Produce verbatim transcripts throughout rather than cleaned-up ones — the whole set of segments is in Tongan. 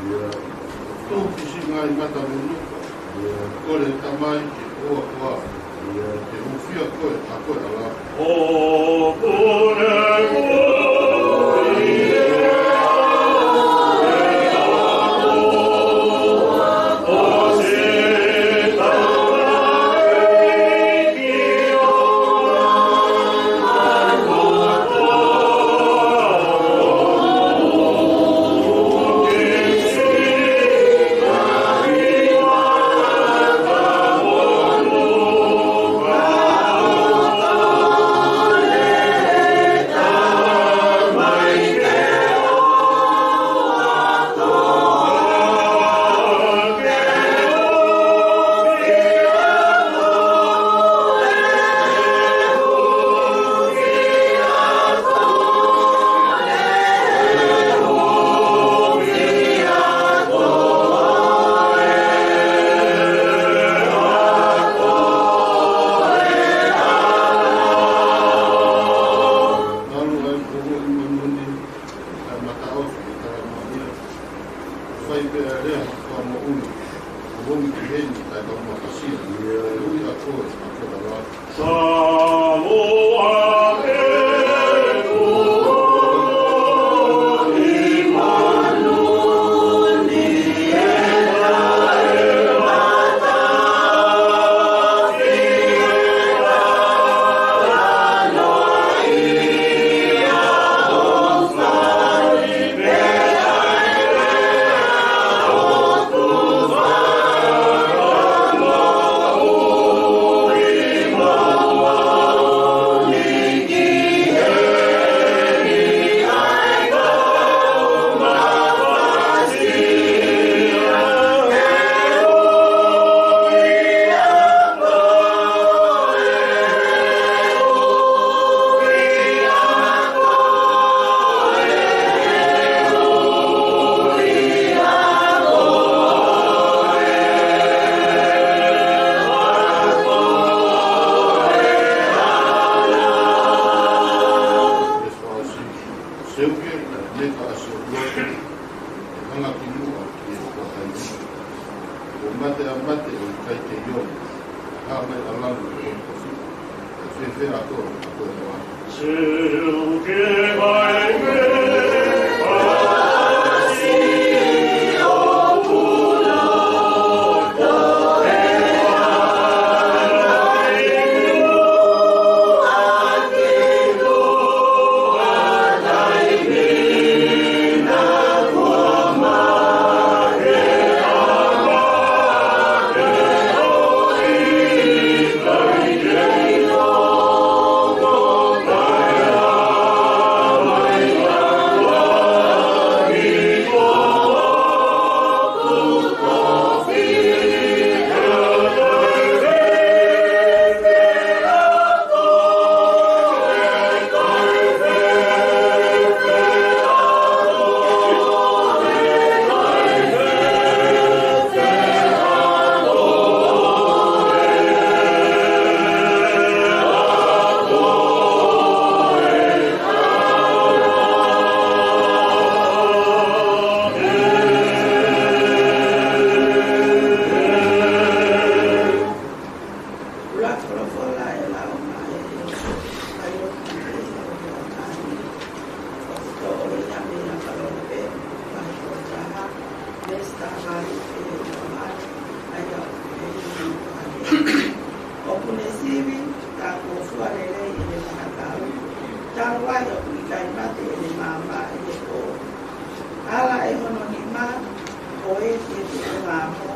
Ia. Tuʻu ki siʻi ngaahi mata monuka. Ia. Kole Tamai ke ʻoua kuo ʻave. Ia. Ke hūfia koe, ʻa koe ʻa la. Ula folofola e lau mai e Siasi, ʻa ia ʻoku ʻi ai ʻa e ʻOtua ni, ʻoku toʻo ia mei he ʻAkalōpē, vahe tolu taha, veesi taha valu ki he ua valu, ʻa ia ʻoku pehē ni. ʻOku ne sivi, tā kuo fua lelei ʻene fakatau, talu ai ʻoku ʻikai mate ʻene maama ʻi he pō. Ala ʻe hono nima, ko e ki he tuʻunga mo,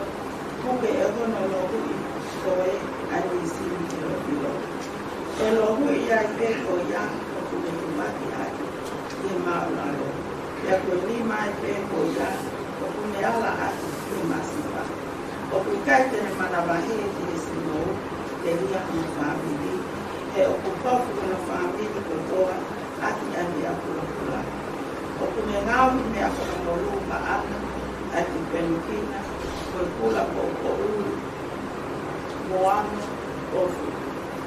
puke ʻe hono lohuʻi, ko e ʻa e misini filofilo. ʻE lohuʻi ai pē ko ia, ʻoku ne tumaki ʻaki ʻi he māʻulalo. Pea ko e lima ai pē ko ia, ʻoku ne ala ʻaki ʻi he masiva. ʻOku ʻikai te ne manavahē ki he sinou, telia hono fāmili. He ʻoku pofu hono fāmili kotoa, ʻaki ʻa e meʻa pulapula. ʻOku ne ngaohi meʻa fakamoʻui maʻana, ʻa e tupenu kina, ko e kula poupou, mo ano pofu.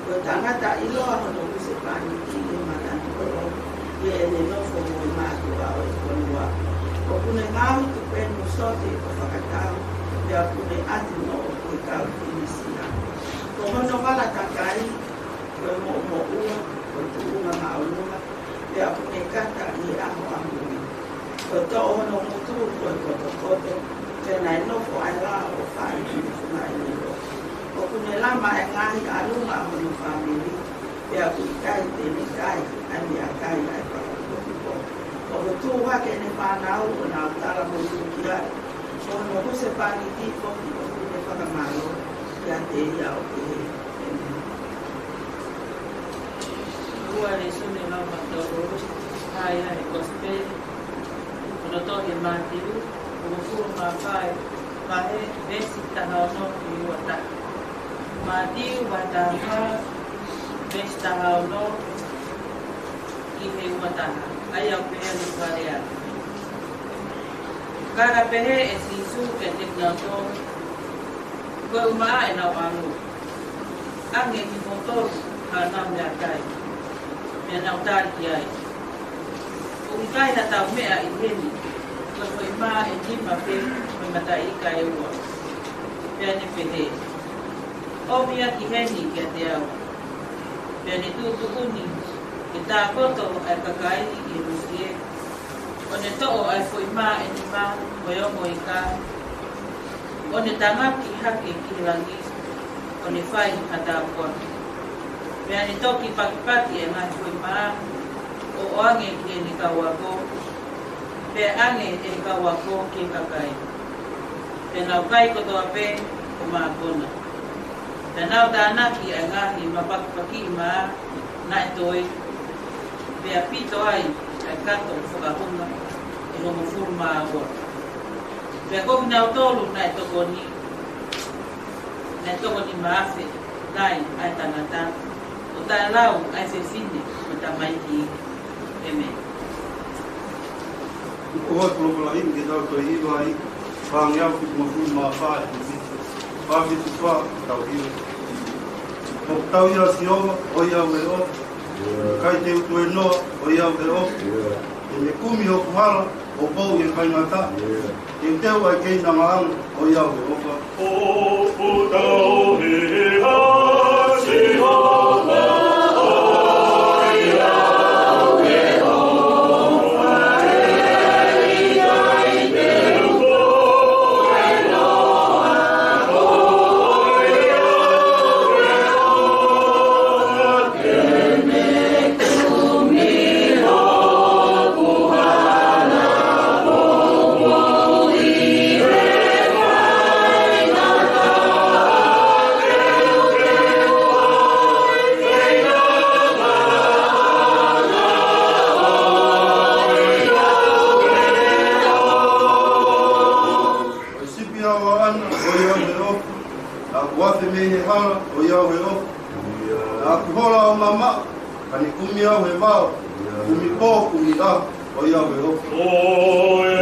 Ko e tangata ʻiloa hono husepāniti ʻi he matangi kolo, ʻi heʻene nofo mo e mātuʻa ʻo e fonua. ʻOku ne ngaohi tupenu sote ʻo fakatau, pea ʻoku ne ʻatu noʻo ki he kau Filisia. Ko hono vala kakai, ko e moʻumoʻua, ko e tuʻunga māʻolunga, pea ʻoku ne kata ʻi he ʻaho ʻamui. Ko e toʻo hono ngutu ko e kotokoto, pea naʻe nofo ʻa e lao ʻo fai ki he funga ʻilo. ʻOku ne lama e ngaahi ʻalunga ʻa hono fāmili, pea ʻoku ʻikai te ne kai ʻa e meʻakai ʻa e fakapotopoto. ʻOku tuʻu hake ʻene fānau ʻo nau tala mo inu ki ai. Ko hono husepāniti foki ʻoku ne fakamālō kiate ia ʻo pehē. Ua lēsoni lau maʻatautolu, ʻa ia he Kosipeli ʻo e tohi ʻa Mātiu, hongofulu mā fā, vahe, veesi taha ono ki he ua taha. Mātiu vahe taha fā, veesi taha ono ki he ua taha. ʻA ia ʻoku pehē ʻa e fakalea. Ka ka pehē ʻe Sīsū kiate kinautolu, Ko e ʻumaʻā ʻenau ʻalu ange kimoutolu haʻanau meʻakai, pea nau tali ki ai, ʻOku ʻikai haʻatau meʻa ʻi heni, ko e foʻi mā ʻe nima pē mo e mataʻi ika ʻe ua. Pea ne pehē, ʻOmi ia ki heni kiate au. Pea ne tuʻutuʻuni ke tākoto ʻa e kakai ʻi he musie, ʻo ne toʻo ʻa e foʻi mā ʻe nima mo e ongo ika, ʻo ne tangaki hake ki he langi, ʻo ne fai ha tāpuaki. Pea ne toki pakipaki ʻa e ngaahi foʻi mā, ʻo ʻoange ki heʻene kau ako, pea ʻange ʻe he kau ako ki he kakai. Pea nau kai kotoa pē ʻo mākona. Pea nau tānaki ʻa e ngaahi mā pakipakiʻi mā naʻe toe, pea pito ai ʻa e kato fakahunga ʻe hongofulu mā ua. Pea ko kinautolu naʻe tokoni, naʻe tokoni mā afe nai ʻa e tangata, ʻo taʻelau ʻa e fefine mo e tamaiki. ʻĒmeni. ʻOku ʻoatu ʻa e folofola ni ke tau toe hiva ai, fāngeau fitungofulu mā fā ʻi he fā fitu fā, tau hiva. ʻOku tau ʻia Sihova, ʻo ia au ʻe ʻofa. ʻIkai te u tuēnoa, ʻo ia au ʻe ʻofa. Te ne kumi hoku hala, ʻo pou ʻi he faingataʻa. Te u teu ʻa e keinangaanga, ʻo ia au ʻe ʻofa. ʻOku tau hiva Sihova. Ka ne kumi au he vao, kumi pō, kumi ʻaho, ʻoiauē ʻofa.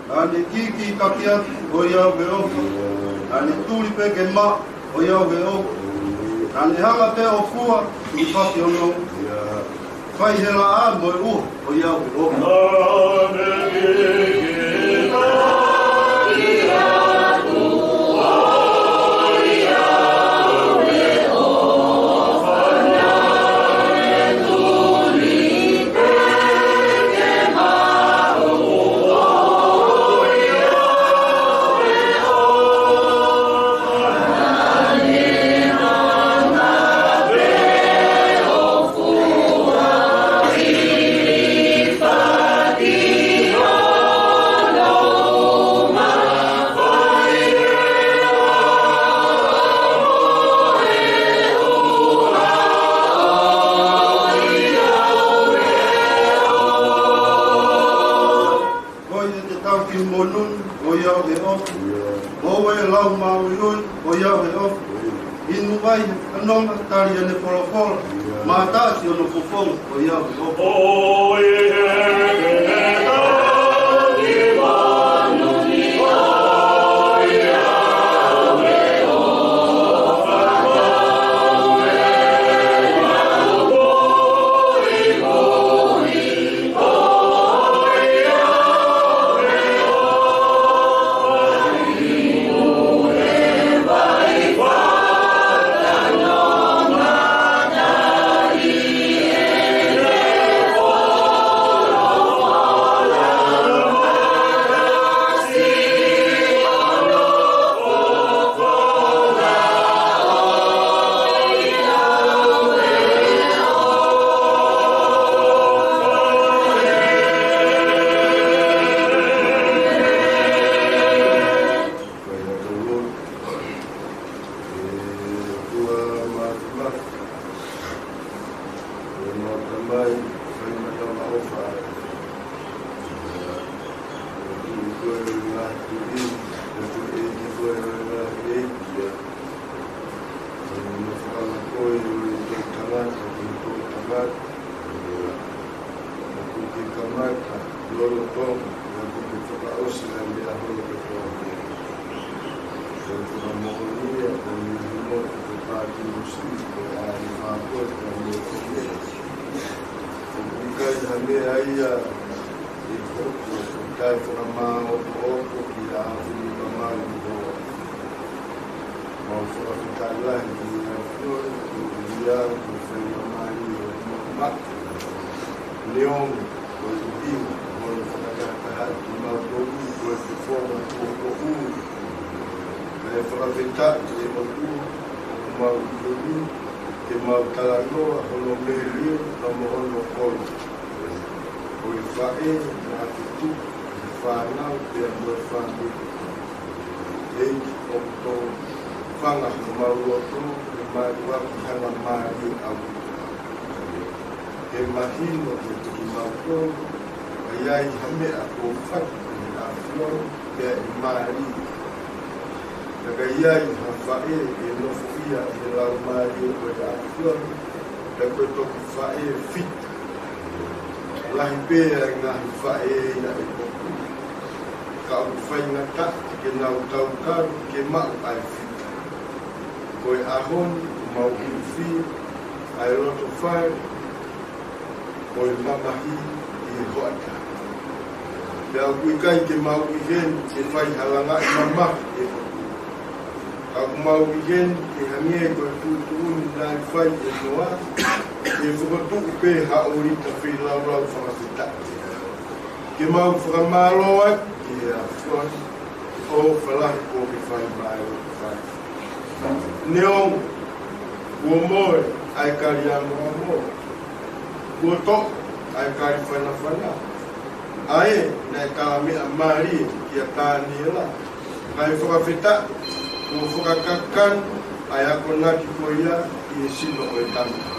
Naʻa ne kiki kaki atu, ʻoiauē ʻofa. Naʻa ne tuli pē ke maʻu, ʻoiauē ʻofa. Naʻa ne hanga pē ʻo fua, ʻi fafi ono. Fai he laʻā mo e ʻuha, ʻoiauē ʻofa. Ko ia te tau ki monun, ʻoiauē ʻofa. ʻOua ʻe lau māuiui, ʻoiauē ʻofa. Inu vai he fanonga, tali ʻene folofola. Mātaʻati hono fofonga, ʻoiauē ʻofa. Fai atu lotu. ʻE ʻOtua Māfimafi, ʻe mau Tamai, fai mata ma ʻofa. ʻE tuʻi koe ʻo e ngaahi tuʻi, ʻe tuʻi ʻeiki koe ʻo e ngaahi ʻeiki. ʻE mau fakala koe ʻo e toʻu tangata ki he toʻu tangata. ʻOku ke kamata lolotonga, ʻoku ke fakaʻosi ʻa e meʻa holo kotoa pē. ʻOku ke fakamoʻoni ʻa e ngaahi motu ko Patimosi, ko e ʻaho ni fākoe ko e meʻa ko e meʻa. ʻOku ʻikai ha meʻa ia ʻe hoko, ʻoku ʻikai fakamāʻopoʻopo ki he ʻaho ni ka mau ko Mau fakafetaʻi lahi ki he ʻAfiona, ko ia kuo fai mai ʻo mau mate. Neongo ko e ʻuhinga hono fakatahatahaʻi kimautolu ko e fofonga kuo koʻu. Kae fakafetaʻi ki he ʻOtua ʻoku mau ʻi heni, ke mau talanoa hono melie pea mo hono kolo. Ko e faʻē naʻa ke tuku ki he fānau pea mo e fāmili. ʻEiki, ʻoku tofanga homau loto, ke mau ʻalu ʻo hanga mālie ʻaupito. Ke mahino kiate kimautolu, ʻoku ʻi ai ha meʻa kuo fai ʻe he ʻAfiona, pea ʻe mālie. Ka ʻi ai ha faʻē ʻe nofoʻia ʻe he Laumālie ʻo e ʻAfiona, pea ko e toki faʻē fita. Lahi pē ʻa e ngaahi faʻē ia ʻi he potu. Ka ʻoku faingataʻa ke nau taukalo ke maʻu ʻa e fita. Ko e ʻaho ni ʻoku mau hūfia ʻa e loto fale ʻo e mamahi ʻi he hoʻatā. Pea ʻoku ʻikai ke mau ʻi heni ke fai ha langaʻi mamahi ʻe he potu. Ka ʻoku mau ʻi heni ke hangē ko e tuʻutuʻuni naʻe fai ʻe Noa, ʻe fokotuʻu pē ha ʻōlita feilaulau fakafetaʻi ke mau fakamālō atu ki he ʻAfiona ʻo e fakalahi kuo ke fai mai ʻo fai. Neongo kuo moe ʻa e kali amoamo, kuo toʻo ʻa e kali fanafana, ʻa ē naʻe kalameʻa mālie kia Taniela, kae fakafetaʻi kuo fakakakano ʻa e akonaki ko ia ʻi he sino ʻo e Tamai.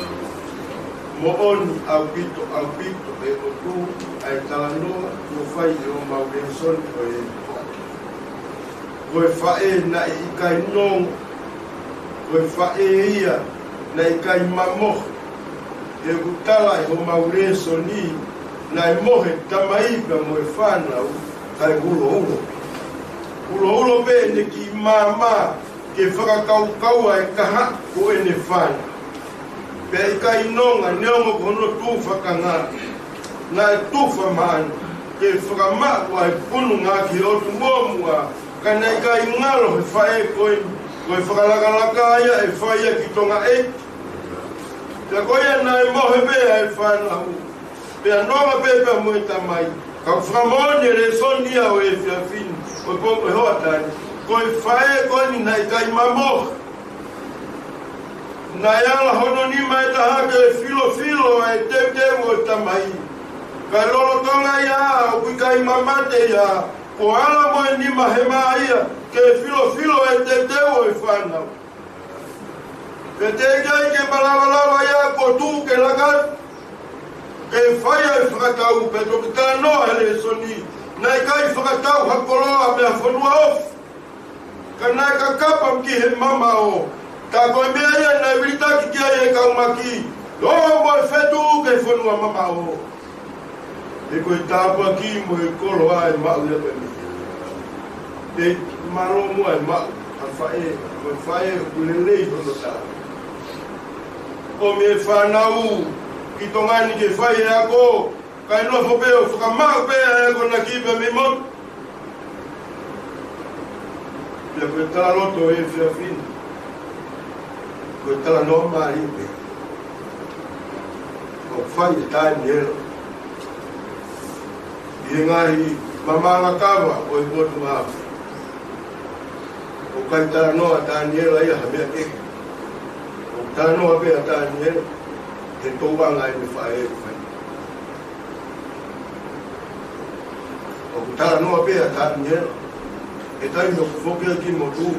Moʻoni ʻaupito, ʻaupito ʻe ʻOtua ʻa e talanoa kuo fai ʻi homau lēsoni ʻo e ʻaho ni. Ko e faʻē naʻe ʻikai nonga, ko e faʻē ia naʻe ʻikai mamohe. He ʻoku tala ʻe homau lēsoni, naʻe mohe tamai pea mo e fānau, kae uloulo. Uloulo pē ʻene kiʻi maama ke fakakaukau ʻa e kahaʻu ʻo ʻene fānau. Pea ʻikai nonga, neongo ko hono tufakanga, naʻe tufa maʻana ke fakamaʻu ʻa e pununga ki he ʻotu muʻomuʻa, ka naʻe ʻikai ngalo he faʻē ko eni, ko e fakalakalaka ia ʻe fai ia ki Tonga ʻEiki. Pea ko ia naʻe mohe pē ʻa e fānau, pea nonga pē pea mo e tamai. Ka ʻoku fakamoʻoni e lēsoni ia ʻo e efiafi ni, ʻo e pō, ʻo e hoʻatā ni, ko e faʻē ko eni naʻe ʻikai mamohe. Naʻe ala hono nima ʻe taha ke filofilo ʻa e teuteu ʻo e tamai. Kae lolotonga ia ʻoku ʻikai mamate ia, kuo ala mo e nima hema ia ke filofilo ʻa e teuteu ʻo e fānau. Pea teʻeki ai ke malavalava ia kuo tuʻu ke laka atu ke fai ʻa e fakatau, pea toki talanoa he lēsoni, naʻe ʻikai fakatau ha koloa mei ha fonua ofi, ka naʻe kakapa ki he mamaʻo. Tā ko e meʻa ia naʻe vilitaki ki ai e kau maki, ō mo e fetuʻu ki he fonua mamaʻo. He ko e tāpuaki mo e koloa ʻe maʻu ia pē mei. ʻE mālō muʻa ʻe maʻu ha faʻē, ko e faʻē ʻoku lelei hono tā. ʻOmi e fānau ki Tonga ni ke fai e ako, kae nofo pē ʻo fakamaʻu pē ʻa e akonaki pē mei motu. Pea ko e talaloto ʻo e efiafi ni, ko e talanoa mālie pē ʻoku fai ʻe Taniela ʻi he ngaahi mamaʻo kava ʻo e potungāue. ʻOku ʻikai talanoa ʻa Taniela ia ha meʻa kehe. ʻOku talanoa pē ʻa Taniela he tōʻonga ʻene faʻē ʻoku fai. ʻOku talanoa pē ʻa Taniela he taimi ʻoku foki ai ki motu,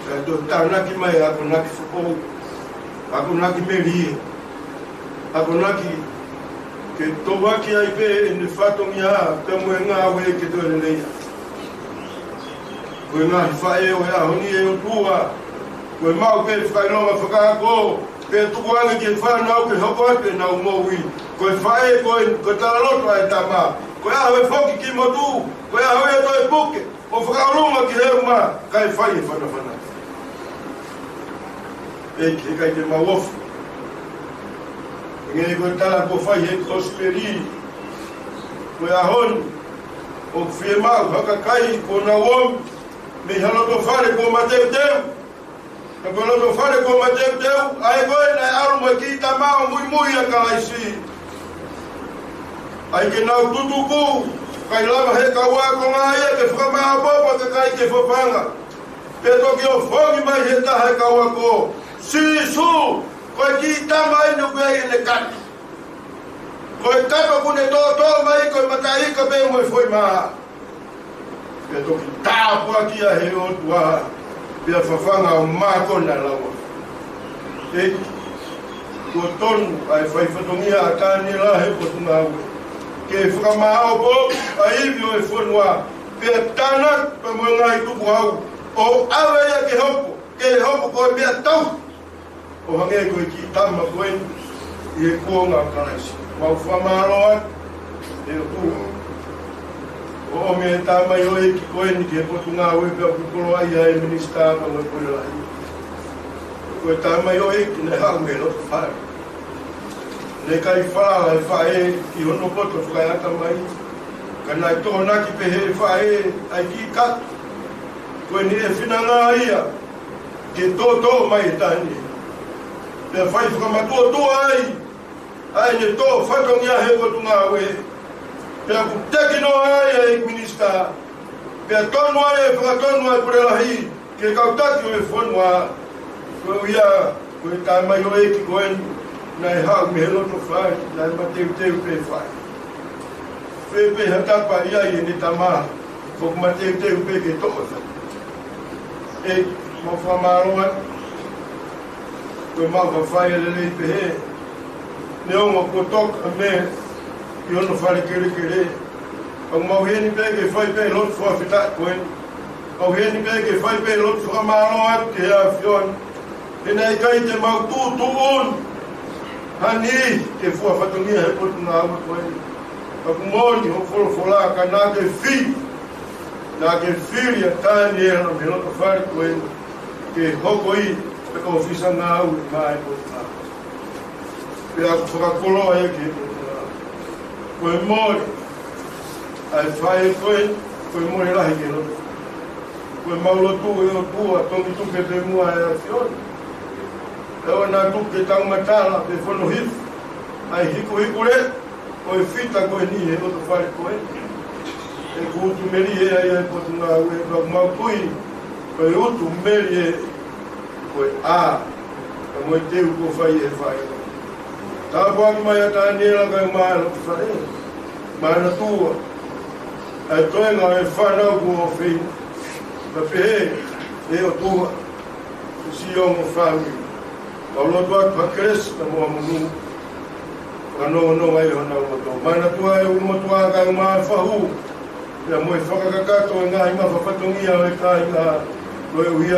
kae toe tānaki mai e akonaki foʻou, akonaki melie, akonaki ke tauʻaki ai pē ʻene fatongia pea mo e ngāue ke toe lelei. Ko e ngaahi faʻē ʻo e ʻaho ni, ʻe ʻOtua, ko e maʻu pē fakaʻilonga fakaako, pea tuku ange ki he fānau ke hoko atu ʻenau moʻui. Ko e faʻē ko e, ko e talaloto ʻa e tama, ko e ʻaho ʻe foki ki motu, ko e ʻaho ia ʻe toe puke ʻo fakaʻolunga ki he uma, kae fai e fanafana. ʻEiki, heʻikai te mau ofi. Hangē ko e tala kuo fai he kosipeli ko e ʻaho ni, ʻoku fiemaʻu ha kakai kuo nau ō mei ha loto fale kuo mateuteu. Ka ko e loto fale kuo mateuteu, ʻa ē ko ē naʻe ʻalu mo e kiʻi tama ʻo muimui ʻia Kalaisi. ʻAi ke nau tutuku, kae lava he kau ako ngā ia ke fakamāʻopoʻopo ʻa e kakai ke fafanga. Pea toki ʻofongi mai he taha e kau ako, Sīsū, ko e kiʻi tama eni ʻoku ʻi ai ʻene kato. Ko e kato ʻoku ne tōtō mai ko e mataʻi ika pē mo e foʻi mā. Pea toki tāpuakiʻi ia he ʻOtua, pea fafanga ʻo mākona e lau. ʻEiki, kuo tonu ʻa e fai fatongia ʻa Taniela he potungāue ke fakamāʻopoʻopo ʻa e ivi ʻo e fonua, pea tānaki pea mo e ngaahi tukuhau, ʻo ʻave ia ke hoko, ke hoko ko e meʻatauhi, ʻo hangē ko e kiʻi tama ko eni ʻi he kuonga ʻo Kalaisi. Mau fakamālō atu, ʻe ʻOtua, ʻo ʻomi e tamaioʻeiki ko eni ki he potungāue pea ʻoku koloaʻia ʻe he minisitā pea mo e puleʻanga. Ko e tamaioʻeiki naʻe haʻu mei loto fale. Naʻe ʻikai falala e faʻē ki hono poto fakaeʻatamai, ka naʻe tokonaki pē ʻe he faʻē ʻa e kiʻi kato ko eni ʻe finangā ia ke tōtō mai e taʻahine. Pea fai fakamatuʻotuʻa ai ʻa ʻene toʻo fatongia he Potungāue. Pea kuo teki noa ai ʻe he Minisitā. Pea tonu ai e fakatonu ʻa e Pule Lahi ki he kau taki ʻo e fonua. Koeʻuhi ko e taʻemaʻu ʻo e ʻEiki ko eni, naʻe haʻu mei he loto fale, naʻe mateuteu pē fai. Fai pē ha tapa ia ʻi heʻene tama, ʻoku mateuteu pē ke toʻo e fale. ʻEiki, mau fakamālō atu. Ko e mau fafai lelei pehē. Neongo kuo toka mei hono fale kelekele. ʻOku mau ʻi heni pē ke fai pē lotu fakafetaʻi ko eni. ʻOku ʻi heni pē ke fai pē lotu fakamālō atu ki he ʻAfiona. He naʻe ʻikai te mau tuʻutuʻuni ha niʻihi ke fua fatongia he Potungāue ko eni. ʻOku moʻoni hoʻo folofola ka naʻa ke fili. Naʻa ke fili ʻa Taniela mei he loto fale ko eni. Ke hoko ia ko e ʻōfisa ngāue maʻa e Potungāue. Pea ʻoku fakakoloa ia ki he Potungāue. Ko e mole ʻa e faʻē ko eni, ko e mole lahi ki he loto. Ko e mau lotu ʻe ʻOtua, toki tuku pē muʻa ʻe he ʻAfiona. ʻE ʻoua naʻa tuku ke taumatala pe fono hifo ʻa e hikuhiku leʻo ʻo e fita ko eni he loto fale ko eni. ʻOku utu melie ai ʻa e Potungāue, pea ʻoku mau tui ko e utu melie ko e ʻā, ka mo e teu kuo fai ʻe he faʻē. Tāpuaki mai ʻa Taniela kae ʻumaʻā e loto fale. Manatua ʻa e toenga ʻo e fānau kuo ʻofeina. Ka pehē ʻe ʻOtua, siʻi ongo fāmili. Mau lotu atu ha kelesi mo ha monū. Ka nongonongo ai honau loto. Manatua e ʻulumotuʻa kae ʻumaʻā e fahu. Pea mo e fakakakato e ngaahi mafafatongia ʻo e kāinga. Koeʻuhi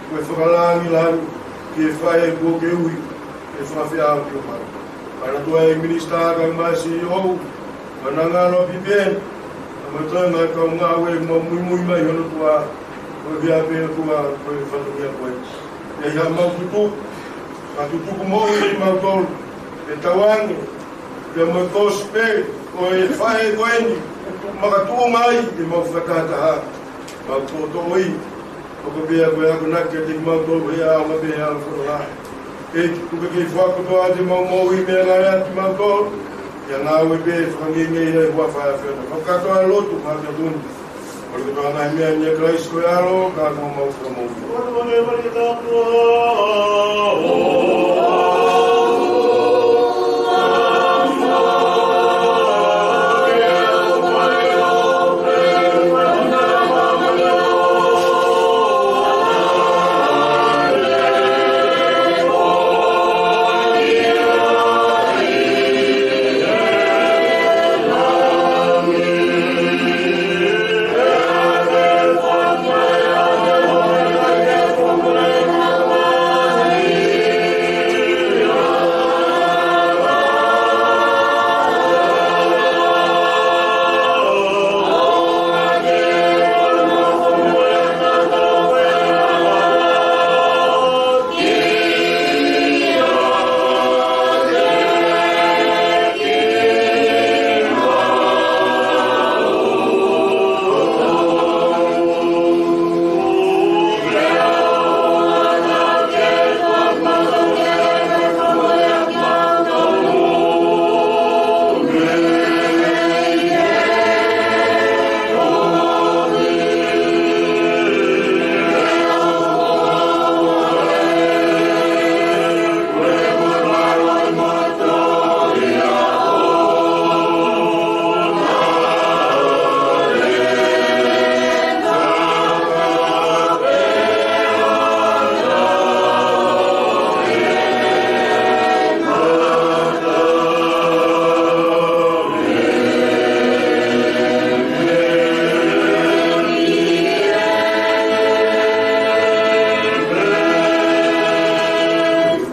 ko e fakalāngilangi ki he faʻē kuo ke ui ke fakafeʻao ki homau. Manatua e Minisitā kae ʻumaʻā e CEO, Manangalo Pipieni, pea mo e toenga e kau ngāue mau muimui mai hono tuʻa, koeʻuhi pē ʻOtua ko e fatongia ko eni. ʻI ai haʻamau tutuku, ka tutuku moʻui kimautolu, ke tauange pea mo e kosipeli ʻo e faʻē ko eni, makatuʻunga ai ke mau fakataha, mau toʻotoʻoi, ʻo ka pea ko e akonaki kiate kimautolu he ʻaho pē he ʻaho fononga. ʻEiki, tuku ke fakakakato ʻa e mau moʻui meʻangāue ʻa kimautolu, ʻi he ngāue pē fakangeingei ʻi he huafa ʻo e ʻAfiona. Fakakakato ʻa e lotu, fakakakato ni. Kole kotoa ngaahi meʻa ni ʻia Kalaisi ko e ʻAlo, ka ko homau Fakamoʻui.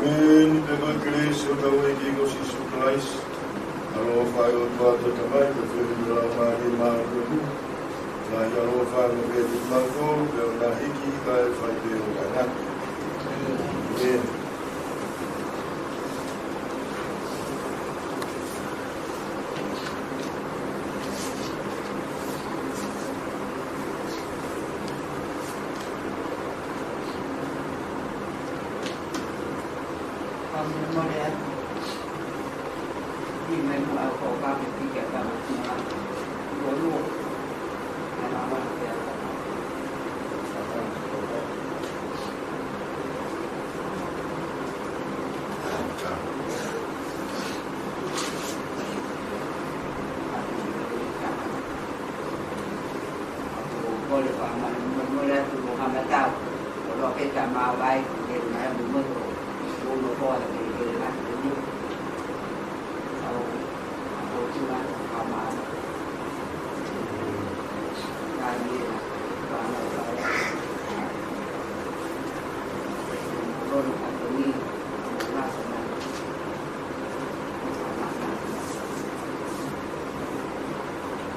ʻĒmeni. Pea ko e kelesi ʻa hotau ʻEiki ko Sīsū Kalaisi, ʻaloʻofa ʻa e ʻOtua ko e Tamai, ko e feohi ʻa e Laumālie Māʻoniʻoni, na ia ʻaloʻofa mo e pea te mau ko, pea ʻo na hiki kae fai pē ʻo taʻengata. ʻĒmeni.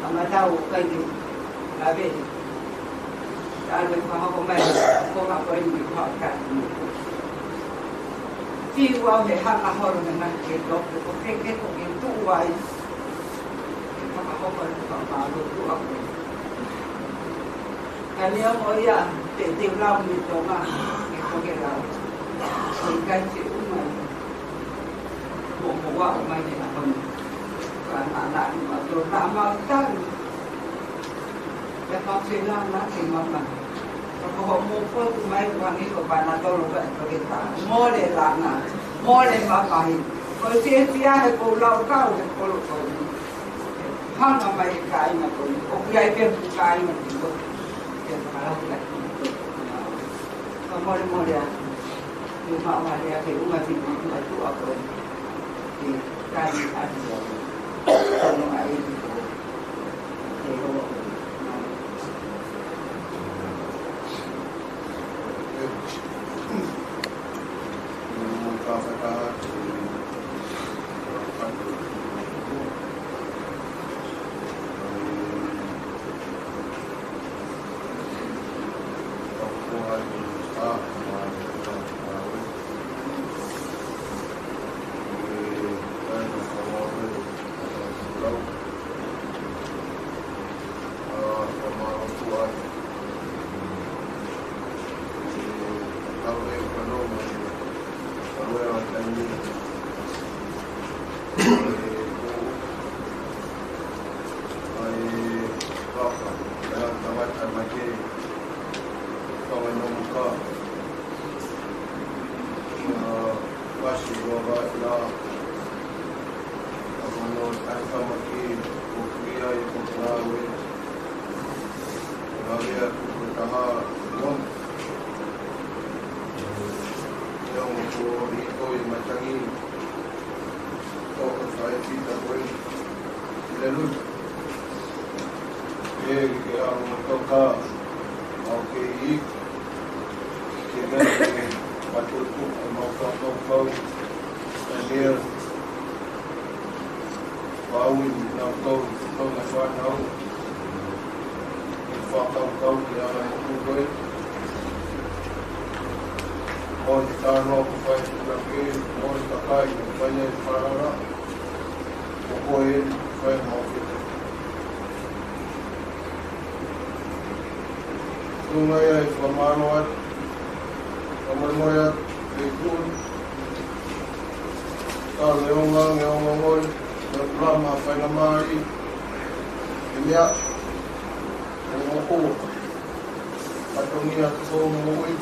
Kamatau kai ke lave. Talu e fakahoko mai, ko ka ko eni ko ka. Ti ua he hanga holo he ngaahi ke toke, ko ke ke ko ke tuʻu ai. Ke fakahoko e fakamālō tuʻa ko eni. Ka ne ongo ia, te te lau mi Tonga, ke ko ke lau. Ko e kai te umai. Mo ko wa mai ke na ko ni. Ka na na ni ma to na ma tanu. Pea pau ke langa ke mamahi. Ka ko hoʻo mou potu mai ua ni ko Panatolo ka e toke tā. Mole langa. Mole mamahi. Ko e fiefia he kou lau kau he kolo ko eni. Hanga mai e kāinga ko eni. ʻOku ʻi ai pē ʻeku kāinga ki ko. Ke fakalaki atu. Ka mole mole atu. Ke maʻu ʻa e ake uma ki mo atu ʻa ko eni. Ke kai atu ʻa ko eni. Kono ʻa e ki ko. Pasi ua vaʻa ʻa mano takamaki ʻo kuia i ko Palawe. Lavea kuko taha non. Ia mo ko i ko i matangi. Ko ka fai kita ko i. Haleluia. Ke ke amo toka. Mau ke i. Ke ke patu tu mau ka mau kau. Daniel. Pau i nau tau tau na whanau. Ke whakau kau ke ala mo kukoe. Mo te tāno ku whai kuna ke mo te kakai mo whai e whanau. Ko koe eni, fai mau ke. Tunga ia e whakamālō atu, whakamālō atu, e tun. Ka le onga, nge onga ngoi, le kulama, whai na mai, e mea, e ngoko. Fatongia te tō mo ui.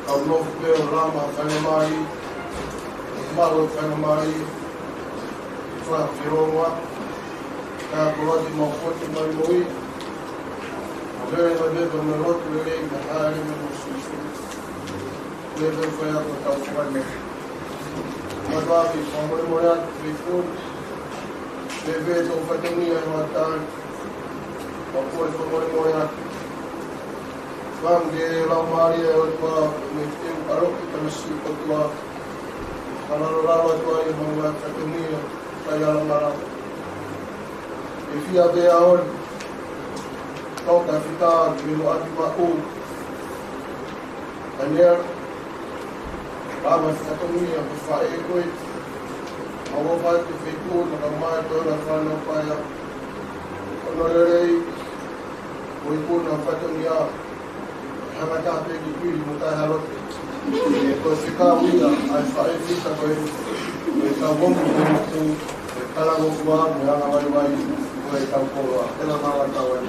Kau nofo pē ʻo lama faingamālie. Mau e faingamālie. Fa fironga. Ka ko ati mau pote mai mo ui. Ko vere na vere na lotu lelei na haere me mo susu. Vere fai ako tau fai me. Matavi, famoe moe atu, vekun. Vere tō fatongia e matai. Kapua e fakamālō atu. Fanga e laumālie ʻo e ʻOtua, mei te u ʻaloʻi tamasiʻi ʻOtua. Fakalalo lava ʻOtua ʻi he maunga fatongia, kai ala mala. E fia pē aon, tau ka fita, ki mo ati maku. Daniel, lava fatongia, ko faʻē koe. Mau ʻofa atu ki he ʻOtua, na ka mai, tō na fānau paia. Ono lelei, ko e kuna fatongia, hanga tā pē ki pili mo tai halote. Ko e fekau ia ʻa e faʻē fita ko ē, ko e tau moʻui ko e motu, ko e talangofua mo e angavaivai, ko e tau koloa. Pela mala tau ai.